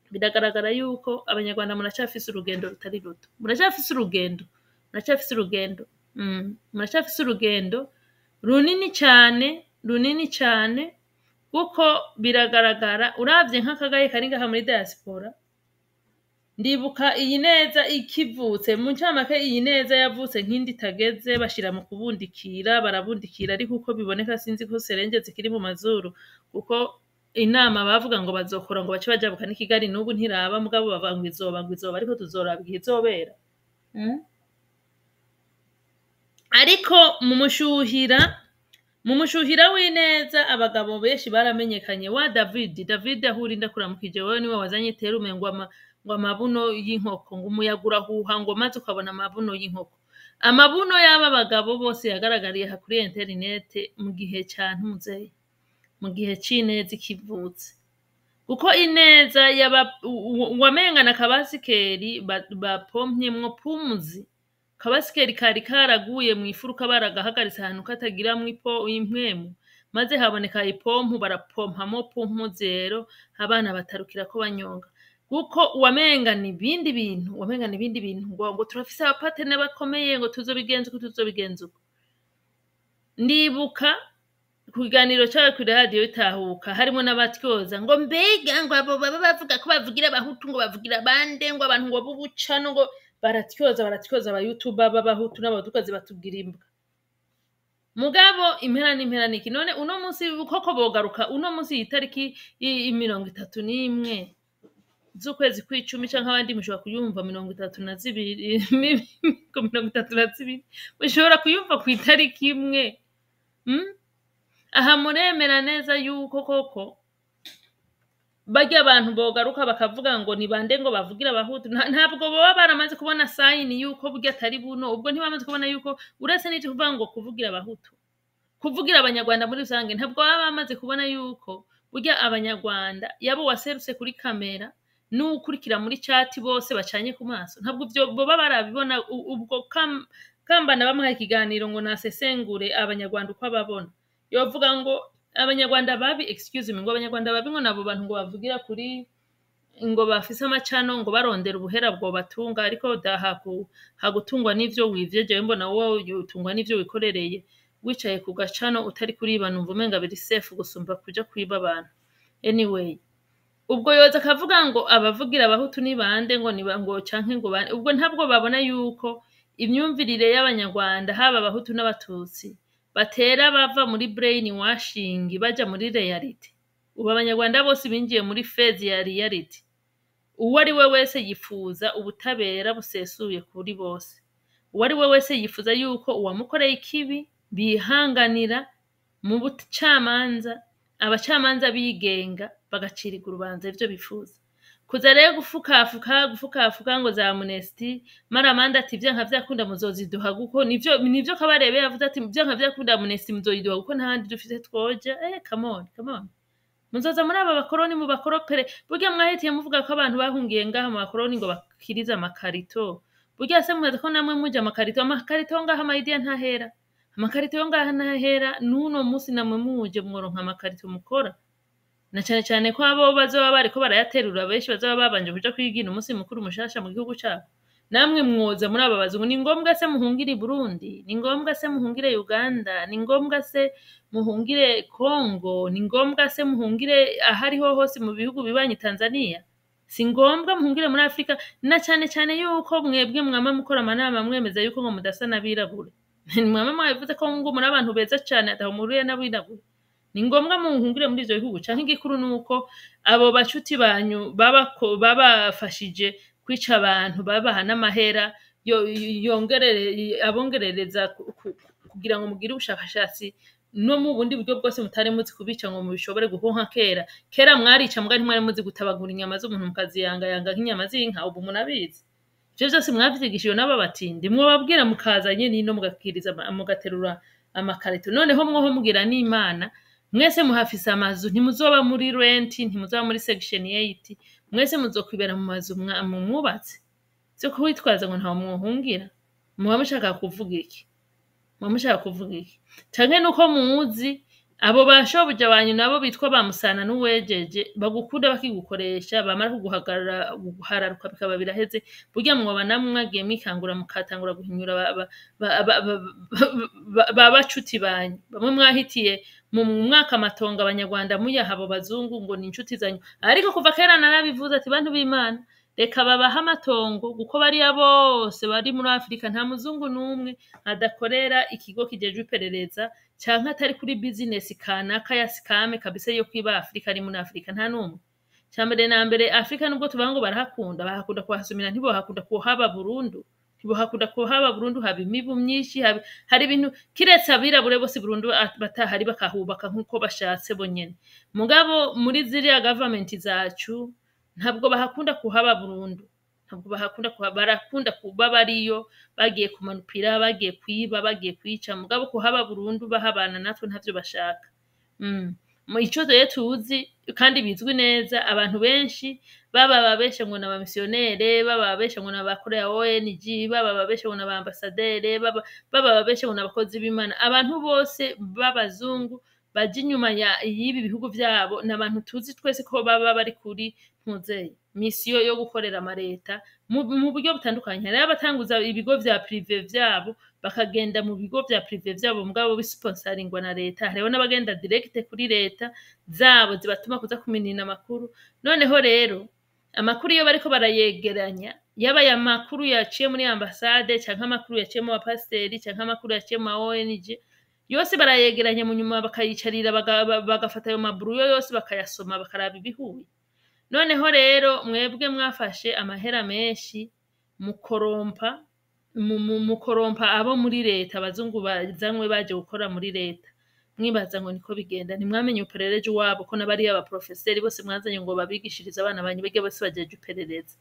[SPEAKER 4] Biragaragara yuko Abanyarwanda muracafise urugendo rutari ruto, muracafise urugendo, muracafise urugendo, muracafise urugendo runini cane, runini cane, kuko biragaragara uravye nk'akagaye kari ngaha muri diaspora. Ndibuka iyi neza ikivutse, mu ncamake iyi neza yavutse nk'indi itageze, bashira mu kubundikira, barabundikira, ariko uko biboneka sinzi ko serenge zikiri mu mazuru, kuko inama bavuga ngo bazokora ngo bace bajabuka n'i Kigali n'ubu ntiraba. Mugabo bavuga ngo izoba, ngo izoba, ariko tuzoraba igihe izobera. Ariko mu mushuhira w'ineza, abagabo benshi baramenyekanye. Wa David, David ahuri, ndakuramukije wewe, niwe wazanye terme ngo ngo amabuno y'inkoko, ngo umuyaga urahuha ngo maze ukabona amabuno y'inkoko. Amabuno y'aba bagabo bose yagaragariye aha kuri interinete mu gihe ca ntuzeye, mu gihe c'ineza ikivutse, kuko ineza yaba wamengana akabasikeri bapompyemwo pumuzi, kabasikeri kari karaguye mw'ifuruka, baragahagaritse ahantu katagiramwo impwemu, maze haboneka ipompu, barapompamwo pumpuzi, rero abana batarukirako banyonga, kuko wamengana ibindi bintu, wamengana ibindi bintu, ngo turafise aba partenaires bakomeye, ngo tuzobigenza uko, tuzobigenza uko. Ndibuka ku kiganiro cawe kuri radiyo Itahuka, harimo n'abatyoza ngo mbega ngo abo baba bavuga ko bavugira Abahutu, ngo bavugira bande, ngo abantu ngo b'ubucano, ngo baratyoza, baratyoza aba youtuber b'Abahutu n'Abahutukazi, batubwira imbwa. Mugabo impera n'impera niki? None uno munsi koko bogaruka uno munsi, iyi tariki 31 z'ukwezi kw'icumi, canke abandi mushobora kuyumva 32, 32 mushobora kuyumva kw'itariki 1, Aha muremera neza yuko koko Barya abantu bogaruka bakavuga ngo ni bande ngo bavugira Abahutu, ntabwo baba baramaze kubona sign yuko burya atari buno. Ubwo ntibamaze kubona yuko uretse n'ivyo kuvuga ngo kuvugira Abahutu, kuvugira Abanyarwanda muri rusange, ntabwo baba bamaze kubona yuko burya Abanyarwanda, yaba uwaserutse kuri kamera n'uwukurikira muri chat, bose bacanye ku maso. Ntabwo ivyo boba barabibona. Ubwo Kambanda bamuhaye ikiganiro ngo nasesengure Abanyarwanda uko ababona, yovuga ngo Abanyarwanda babi, excuse me, ngo Abanyarwanda babi ngo nabo bantu ngo bavugira kuri, ngo bafise amacano, ngo barondera ubuhera bwobatunga. Ariko daha hagutungwa n'ivyo wivye, jewe mbona wowe utungwa n'ivyo wikorereye wicaye ku gacano utari kuriba, numva umenga biri safe gusumba kuja kwiba abantu. Anyway, ubwo yoza akavuga ngo abavugira Abahutu ni bande, ngo ni ngo canke ngo bande. Ubwo ntabwo babona yuko imyumvirire y'Abanyarwanda, haba Abahutu n'Abatutsi, batera bava muri brain washing baja muri reality. Ubu Abanyarwanda bose binjiye muri phase ya reality. Uwo ari we wese yifuza ubutabera busesuye kuri bose. Uwo ari we wese yifuza yuko uwamukoreye ikibi bihanganira mu bucamanza, abacamanza bigenga bagacirirwa urubanza, ivyo bifuza. Kuza rero gufukafuka gufukafuka ngo za amnesty, maramanda ati vyanka vyakunda muzoziduha, kuko nivyo Kabarebe yavuze ati vyanka vyakunda amnesty muzoyiduha kuko nta handi dufise twoja. Come on, come on, muzoza muri aba bakoroni mu bakoropere. Burya mwahitiye muvuga ko abantu bahungiye ngaha mu bakoroni ngo bakirize amakarito. Burya se mumaze ko namwe muja amakarito? Amakarito ngaha amayidiya ntahera, amakarito yo ngaha ntahera. N'uno musi namwe muje mworonka amakarito mukora, na cane cane ko abo bazoba bariko barayaterura benshi bazoba babanje kuja kwigina umunsi mukuru mushasha mu gihugu cabo. Namwe mwoza muri aba bazungu. Ni ngombwa se muhungire i Burundi? Ni ngombwa se muhungire Uganda? Ni ngombwa se muhungire Congo? Ni ngombwa se muhungire ahariho hose mu bihugu bibanyi, Tanzania? Si ngombwa muhungire muri Afrika, na cane cane yuko mwebwe mwama mukora amanama mwemeza yuko ngo mudasa n'abirabure. Mwama mwabivuze ko ngo muri abantu beza cane, ataho muhuriye n'abirabure. Ni ngombwa muhungire muri ivyo bihugu? Canke igikuru nuko abo bacuti banyu babafashije kwica abantu, babaha n'amahera yongerere abongerereza kugira ngo mugire ubushakashatsi no mu bundi buryo bwose mutari muzi kubica ngo mubishobore guhonka? Kera kera mwarica, mbwa ntimwari muzi gutabagura inyama z'umuntu mukaziyangayanga nk'inyama z'inka. Ubu munabizi. Ivyo vyose mwavyigishijwe n'aba batindi. Mwobabwira mukaza nyene ino mugakiriza mugaterura amakarito. Noneho mwoho mugira n'Imana, mwese muhafise amazu, ntimuzoba muri rent, ntimuzoba muri section 8, mwese muzokwibera mu mazu mwubatse. Vyo kwitwaza ngo ntaho mwohungira, muba mushaka kuvuga iki? Muba mushaka kuvuga iki? Canke nuko muzi abo bashobuja banyu nabo bitwa ba Musana n'uwejeje bagukunda bakigukoresha, bamara kuguhagarara guhararuka bikaba biraheze. Burya mwoba namwe mwagiye mwikangura mukatangura guhinyura ba bacuti banyu bamwe mwahitiye mu mwaka amatongo Abanyarwanda muyaha abo bazungu ngo ni inshuti zanyu. Ariko kuva kera narabivuze ati bantu b'Imana, reka babahe amatongo, kuko bariya bose bari muri Afurika nta muzungu n'umwe adakorera ikigo kijejwe iperereza canke atari kuri business kanaka ya scam kabisa yo kwiba Afurika ari muri Afurika, nta n'umwe. Cambere na mbere, Afurika nubwo tuvuga ngo barahakunda, bahakunda kuhasumira, ntibohakunda kuhaba burundu, ntibohakunda kuhaba burundu. Haba imibu myinshi, hari ibintu, kiretse abirabure bose burundu batahari bakahubaka nk'uko bashatse bonyene. Mugabo muri ziriya government zacu ntabwo bahakunda kuhaba burundu, ntabwo bahakunda kuhaba. Barakunda kuba bariyo bagiye kumanupira, bagiye kwiba, bagiye kwica, mugabo kuhaba burundu bahabana natwe ntavyo bashaka. Mu ico rero tuzi kandi bizwi neza, abantu benshi baba babesha ngo ni abamisiyonere, baba babesha ngo ni abakorera ONG, baba babesha ngo ni abambasadere, baba babesha ngo ni abakozi b'Imana, abantu bose b'abazungu baja inyuma y'ibi bihugu vyabo ni abantu tuzi twese ko baba bari kuri ntuzeye misiyo yo gukorera amareta mu buryo butandukanye. Hariho abatanguza ibigo vya privé vyabo, bakagenda mu bigo vya privé vyabo mugabo bisponsoringwa na leta. Hariho n'abagenda direct kuri leta zabo zibatuma kuza kuminina amakuru. Noneho rero amakuru iyo bariko barayegeranya, yaba aya makuru yaciye muri ambasade canke amakuru yaciye mu bapasiteri canke amakuru yaciye mu ma ONG, yose barayegeranya, mu nyuma bakayicarira bagafata ayo maburuyo yose bakayasoma, bakaraba ibihuye. Noneho rero mwebwe mwafashe amahera menshi mukorompa mukorompa abo muri leta, abazungu bazanywe baje gukora muri leta. Mwibaza ngo niko bigenda. Ntimwamenye uperereje iwabo ko n'abariya abaprofeseri bose mwazanye ngo babigishirize abana banyu, bige bose bajeje iperereza.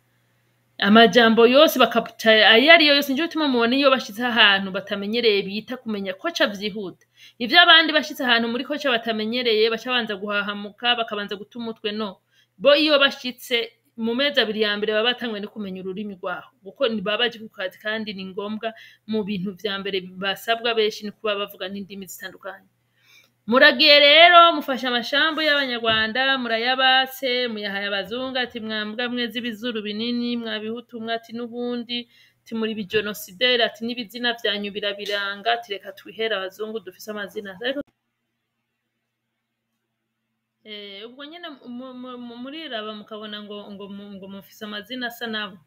[SPEAKER 4] Amajambo yose bakaputa ayo ariyo yose. Nico gituma mubona iyo bashitse ahantu batamenyereye bita kumenya koca vyihuta. Ivyo abandi bashitse ahantu muri koca batamenyereye baca banza guhahamuka, bakabanza guta umutwe. No bo iyo bashitse mu mezi 2 ya mbere baba batanguye no kumenya ururimi rwaho, kuko baba baje ku kazi, kandi ni ngombwa. Mu bintu vya mbere basabwa benshi ni kuba bavuga n'indimi zitandukanye. Muragiye rero mufashe amashambu y'Abanyarwanda, murayabatse, muyahaye abazungu, ati mwambwa mwe z'ibizuru binini, mwabihutu mwe, ati n'ubundi ati muri bijenosideri, ati n'ibizina vyanyu birabiranga, ati reka twihere abazungu dufise amazina. Ariko ubwo nyene muriraba mukabona ngo mufise amazina asa nabo.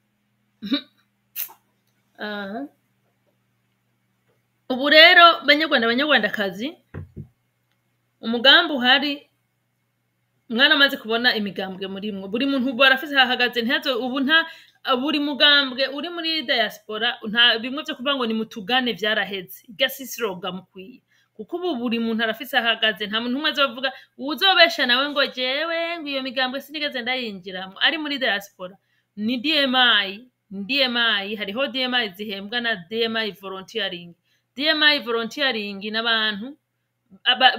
[SPEAKER 4] Aha. Ubu rero Banyarwanda, Banyarwandakazi, umugambi uhari, mwaramaze kubona imigambwe murimwo. Buri muntu ubu arafise aho ahagaze. Ntihazo ubu nta buri mugambwe uri muri diaspora, nta bimwe vyo kuvuga ngo nimutugane, vyaraheze. Irya si slogan mukwiye, kuko ubu buri muntu arafise aho ahagaze. Nta muntu umwe azovuga uwuzobesha nawe ngo jewe ngo iyo migambwe sinigeze ndayinjiramwo ari muri diaspora. Ni DMI, ni DMI. Hariho DMI zihembwa na DMI volunteering. DMI volunteering n'abantu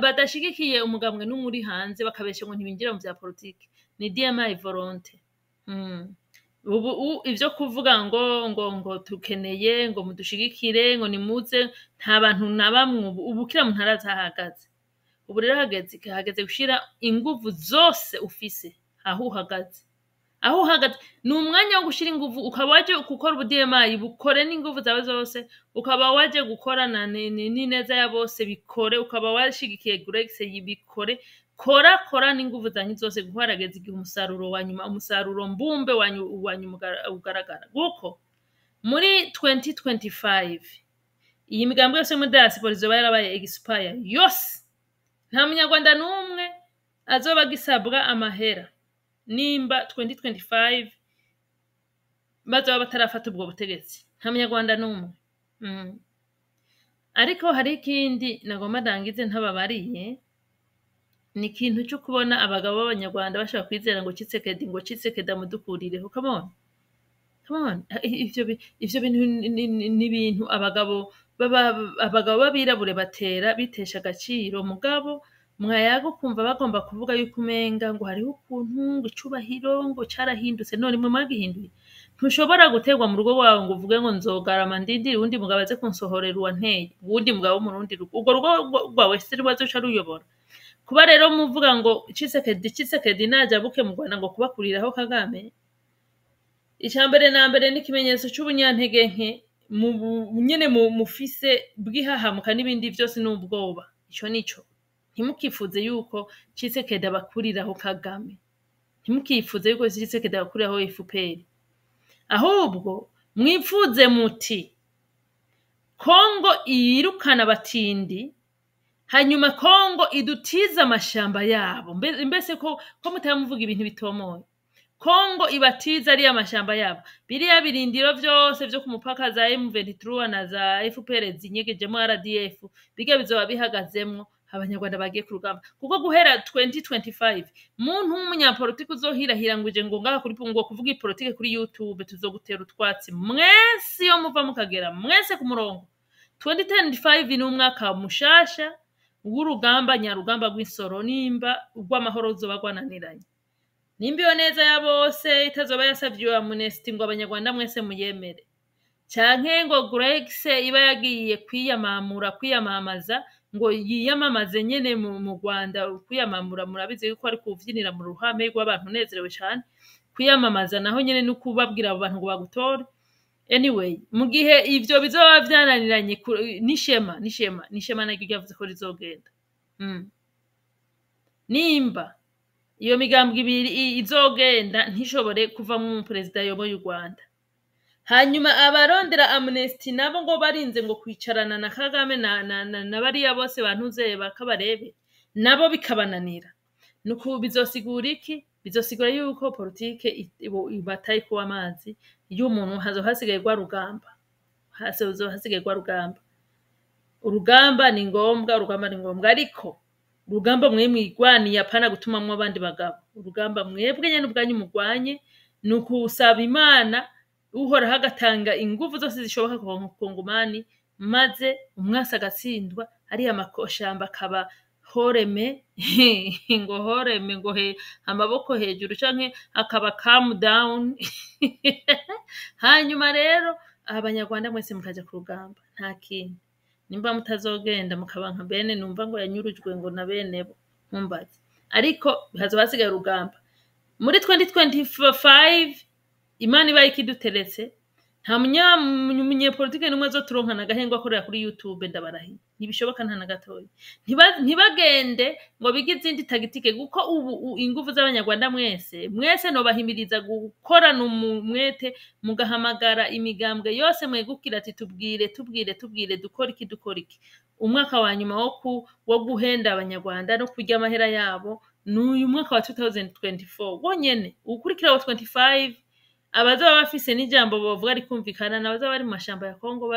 [SPEAKER 4] badashigikiye umugambwe n'umwe uri hanze, bakabesha ngo ntibinjira mu vya politike. Ni DMI volonté. Ubu ivyo kuvuga ngo tukeneye ngo mudushigikire, ngo nimuze, nta bantu na bamwe. Ubu kila muntu arazi aho ahagaze. Ubu rero hageze gushira inguvu zose ufise aho uhagaze. Aho uhagaze ni umwanya wo gushira inguvu. Ukaba waje gukora ubu DMI, bukore n'inguvu zawe zose. Ukaba waje gukorana n'ineza ya bose, bikore. Ukaba washigikiye Grex, bikore. Kora, kora n'inguvu zanyu zose, kuko harageze igihe umusaruro wa nyuma, umusaruro mbumbe wa nyuma ugaragara, kuko muri 2025 iyi migambi yose yo muri diaspora izoba yarabaye expire yose. Nta Munyarwanda n'umwe azoba agisabwa amahera nimba 2025 bazoba batarafata ubwo butegetsi. Nta Munyarwanda n'umwe. Ariko hari ikindi nagomba ndangize ntababariye. Ni ikintu cyo kubona abagabo b'Abanyarwanda bashobora kwizera ngo Tshisekedi, ngo Tshisekedi amudukurireho. Come on, come on. Ivyo bintu ni ibintu abagabo b'abirabure batera bitesha agaciro. Mugabo mwayaga ukumva bagomba kuvuga yuko umenga ngo hariho ukuntu ngo icubahiro ngo carahindutse. None mwe mwagihinduye? Ntushobora guterwa mu rugo rwawe ngo uvuge ngo nzogarama ndindire uwundi mugabo aze kunsohorera uwanteye, uwundi mugabo wo mu rundi rugo. Urwo rugo rwawe se rwazoca ruyobora? Kuba rero muvuga ngo Tshisekedi, Tshisekedi najabuke mu Rwanda ngo kubakuriraho Kagame, icya mbere na mbere ni ikimenyetso c'ubunyantege nke nyene mufise bw'ihahamuka n'ibindi vyose n'ubwoba. Ico nico. Ntimukifuze yuko Tshisekedi abakuriraho Kagame, ntimukifuze yuko Tshisekedi abakuriraho FPR. Ahubwo mwipfuze muti Kongo yirukana abatindi, hanyuma Kongo idutize amashamba yabo. Mbese ko mutamuvuga ibintu bitomoye? Kongo ibatiza ariya mashamba yabo, biriya birindiro vyose vyo ku mupaka za M23 na za FPR zinyegejemo RDF, biga bizoba bihagazemwo Abanyarwanda bagiye ku rugamba. Kuko guhera 2025, muntu w'umunyapolitiki uzohirahira ngo uje ngo ngaha kuri ngo kuvuga ipolitike kuri YouTube, tuzogutera utwatsi mwese iyo muva mukagera mwese ku murongo. 2025 ni umwaka mushasha w'urugamba nyarugamba rw'insoro, nimba urw'amahoro ruzoba rwananiranye, nimba iyo neza ya bose itazoba yasavye amnesty ngo Abanyarwanda mwese muyemere, canke ngo Grex iba yagiye kwiyamamura, kwiyamamaza ngo yiyamamaze nyene mu Rwanda. Kwiyamamura murabizi yuko ari kuvyinira mu ruhame rw'abantu unezerewe cane. Kwiyamamaza naho nyene ni ukubabwira abo bantu ngo bagutore. Anyway, mu gihe ivyo bizoba vyananiranye, n'ishema, n'ishema, n'ishema naryo ryavuze ko rizogenda. Nimba iyo migambwe ibiri izogenda ntishobore kuvamwo umuperezida ayoboye u Rwanda, hanyuma abarondera amnesty nabo ngo barinze ngo kwicarana na Kagame na bariya bose bantuze bakabarebe, nabo bikabananira, nuko bizosigura iki? Bizosigura yuko politike ibataye kuba amazi y'umuntu. Hazo hasigaye rwa rugamba, hazoba hasigaye rwa rugamba. Urugamba ni ngombwa, urugamba ni ngombwa, ariko urugamba mwe mwigwaniye, apana gutumamwo abandi bagabo. Urugamba mwebwe nyene ubwanyu mugwanye, ni ukusaba Imana, Uhoraho agatanga inguvu zose zishoboka ku bakongomani, maze umwasi agatsindwa, ariya makoshamba akaba horeme ngo horeme ngo he amaboko hejuru canke akaba calm down. Hanyuma rero Abanyarwanda mwese mukaja ku rugamba, nta kintu. Nimba mutazogenda mukaba nka bene numva ngo yanyurujwe ngo na bene bo, ntumbaze, ariko hazoba hasigaye urugamba muri 2025. Imana ibaye ikiduteretse, nta munyepolitike n'umwe azoturonkana agahengwa akorera kuri YouTube. Ndabarahiye, ntibishoboka nta na gatoya. Ntibagende ngo bige izindi tactique, kuko ubu inguvu z'Abanyarwanda mwese mwese nobahimiriza gukorana umwete, mugahamagara imigambwe yose mwegukira ati: "Tubwire, tubwire, tubwire, dukora iki, dukora iki?" Umwaka wa nyuma wo guhenda Abanyarwanda no kurya amahera yabo ni uyu mwaka wa 2024 wonyene. Uwukurikira wa 25, abazoba bafise n'ijambo bovuga rikumvikana n'abazoba bari mu mashamba ya Kongo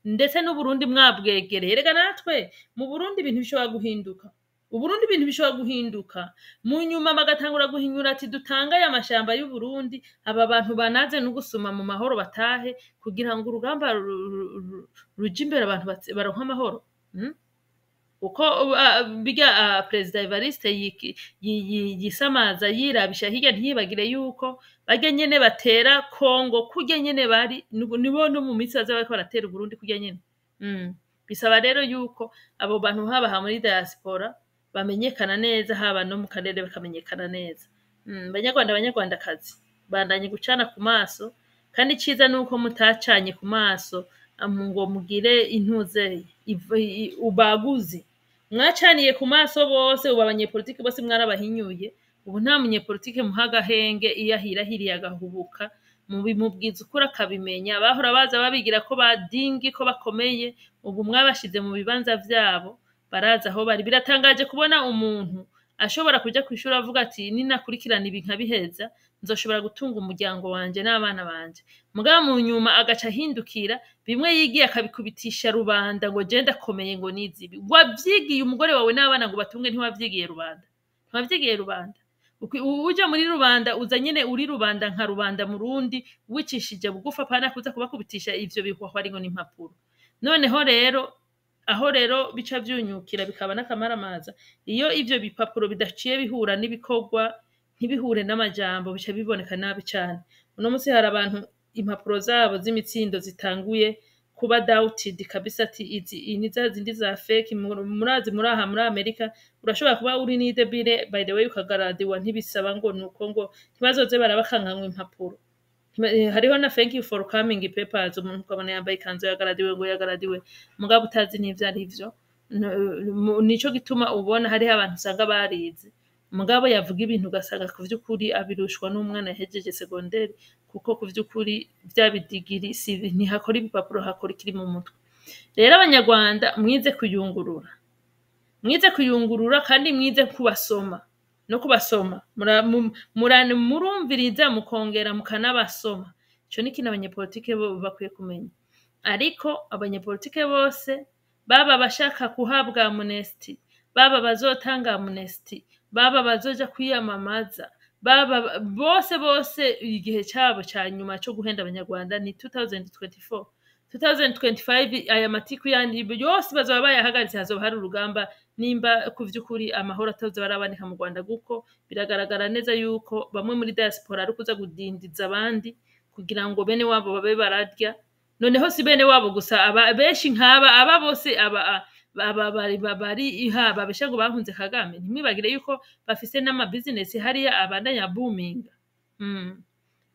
[SPEAKER 4] ndetse n'Uburundi mwabwegereye. Rega natwe mu Burundi ibintu bishobora guhinduka, Uburundi ibintu bishobora guhinduka mu nyuma, bagatangura guhinyura ati: "Dutange aya mashamba y'Uburundi, aba bantu banaze no gusuma mu mahoro batahe, kugira ngo urugamba ruje imbere, abantu baronke amahoro." Uko birya Perezida Evariste yisamaza yirabisha hirya, ntiyibagire yuko barya nyene batera Kongo kurya nyene bari nibo no mu minsi baza bariko baratera Uburundi kurya nyene. Bisaba rero yuko abo bantu, haba muri diaspora bamenyekana neza, haba no mu karere bakamenyekana neza. Banyarwanda, Banyarwandakazi, bandanye gucana ku maso, kandi iciza nuko mutacanye ku maso ngo mugire intuze ubaguzi. Mwacaniye ku maso bose. Ubu abanyepolitike bose mwarabahinyuye. Ubu nta munyepolitike muha agahenge. Iyo ahirahiriye agahubuka, mubimubwiza ukuri akabimenya. Bahora baza babigira ko badingi, ko bakomeye, ubu mwabashize mu bibanza vyabo, barazi aho bari. Biratangaje kubona umuntu ashobora kuja kw'ishuri avuga ati: "Ninakurikirana ibi nkabiheza, nzoshobora gutunga umuryango wanje n'abana banje." Mugabo mu nyuma agaca ahindukira, bimwe yigiye akabikubitisha rubanda ngo: "Je ndakomeye, ngo nize ibi." Wavyigiye umugore wawe n'abana ngo batunge, ntiwavyigiye rubanda, ntiwavyigiye rubanda. Uja muri rubanda, uza nyene uri rubanda nka rubanda murundi, wicishije bugufi, apana kuza kubakubitisha ivyo bihwahwari ngo n'impapuro. Noneho rero aho rero bica vyunyukira bikaba n'akamaramaza, iyo ivyo bipapuro bidaciye bihura n'ibikorwa, ntibihure n'amajambo, bica biboneka nabi cane. Uno musi hari abantu impapuro zabo z'imitsindo zitanguye kuba doubted kabisa, ati: "Izi ni za zindi za fake." Murazi muri aha muri Amerika urashobora kuba uri n'idebile, by the way, ukagaradiwa, ntibisaba ngo nuko ngo ntibazoze barabakankanywa impapuro. Hariho na "thank you for coming" papers, umuntu ukabona yambaye ikanzu yagaradiwe, ngo yagaradiwe, mugabo utazi n'ivyo ari vyo. Nico gituma ubona hariho abantu usanga barize, mugabo yavuga ibintu ugasanga ku vy'ukuri abirushwa n'umwana yahejeje segonderi, kuko ku vy'ukuri vya bidigiri si ntihakora ibipapuro, hakora ikiri mu mutwe. Rero Abanyarwanda, mwize kuyungurura, mwize kuyungurura, kandi mwize kubasoma no kubasoma. Murumviriza, mukongera mukanabasoma. Ico ni ikintu abanyepolitike bo bakwiye kumenya. Ariko abanyepolitike bose, baba abashaka guhabwa amnesty, baba bazotanga amnesty, baba bazoja kwiyamamaza, baba bose bose, igihe cabo ca nyuma co guhenda Abanyarwanda ni 2024. 2025 aya matiku yandi yose bazoba bayahagaritse, hazoba hari urugamba nimba ku vy'ukuri amahoro atazoba araboneka mu Rwanda, kuko biragaragara neza yuko bamwe muri diaspora ari kuza gudindiza abandi kugira ngo bene wabo babe bararya. Noneho si bene wabo gusa, aba benshi nk'aba aba bose aba aba bari bari iha babesha ngo bahunze Kagame. Ntimwibagire yuko bafise n'ama business hariya abandanya booming.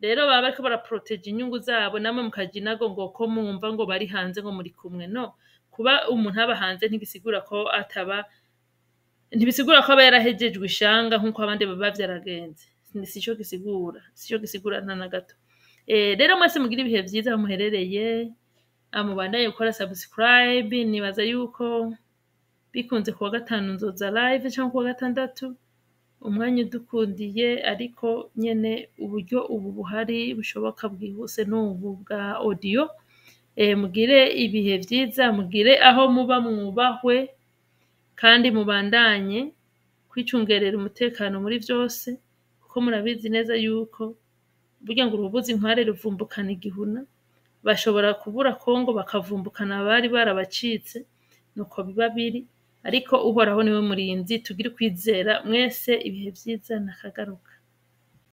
[SPEAKER 4] Rero baba bariko baraproteja inyungu zabo, namwe mukaja inago ngo ko mwumva ngo bari hanze, ngo muri kumwe. No kuba umuntu aba hanze ntibisigura ko ataba, ntibisigura ko aba yarahejejwe ishanga nk'uko abandi baba vyaragenze. Sico gisigura, sico gisigura nta na gato. Rero mwese mugire ibihe vyiza aho muherereye, mubandanye gukora subscribe. Nibaza yuko bikunze kuwa gatanu nzoza live canke kuwa gatandatu, umwanya udukundiye, ariko nyene uburyo ubu buhari bushoboka bwihuse n'ubu bwa audio. Mugire ibihe vyiza, mugire aho muba mwubahwe, kandi mubandanye kwicungerera umutekano muri vyose, kuko murabizi neza yuko burya ngo urubuza inkware ruvumbukana igihuna. Bashobora kubura Kongo bakavumbukana abari barabacitse, nuko biba biri. Ariko Uhoraho niwe murinzi, tugire ukwizera mwese. Ibihe vyiza, nakagaruka.